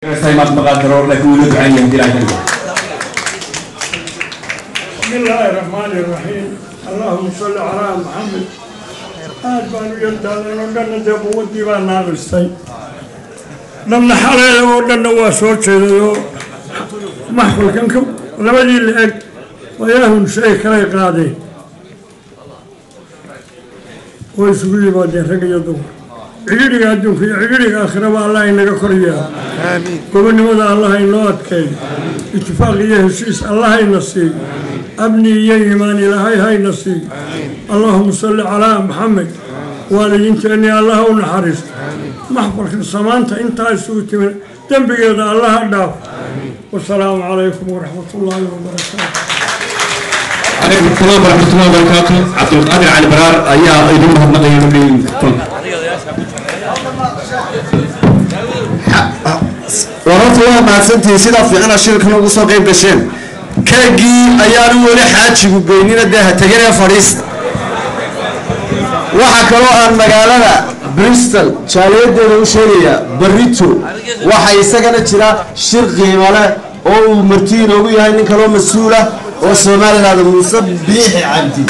Maqaal laakiin wuu la ducaynaya hadii Ilahay ka dhigo. بسم الله الرحمن الرحيم، اللهم صل على محمد. Aad baan u yartaadan oo dhanna dee quwaddii baa naaqistay, dhanna xaleeda oo dhanna waa soo jeeday oo maxfalkan ka labadii la-eg wayaahun shay kalay qaadeen oo isugu yimaadeen rag iyo dumar. Cidhidhiga adduunka iyo cidhidhiga aakhiraba Allah inaga kor yeelo, gobonnimada Allah inoo adkeeyo, itifaaq iyo heshiis Allah ina siiyo, amni iyo iimaan Ilaahay hayna siiyo. Allahuma salli calaa Maxamed. Waalidiinteenii Allah u naxariisto. Maxfalka samaanta intaa isugu timin dembigeeda Allaha dhaaf. Wasalaamu calaykum waraxmat ullaahi wabarakaatu. Calaykum asalaam waraxmatullahi wabarakaatu. Cabdulqaadir Cali Baraar ayaa idin mahadnaqaya markii mikrofoonka. Wararta waa mahadsantihiin, sidaa fiicana shirkan ugu soo qayb gasheen. Keegii ayaanu weli xaajigu geynina, dee ha teganee fadhiista. Waxaa kaloo aan magaalada Bristol jaaliyadeeda u sheegayaa, barito waxaa isagana jira shir qiimo leh oo uu marti inoogu yahay nin kaloo mas-uula oo Somaliland, Muuse Biixi Cabdi.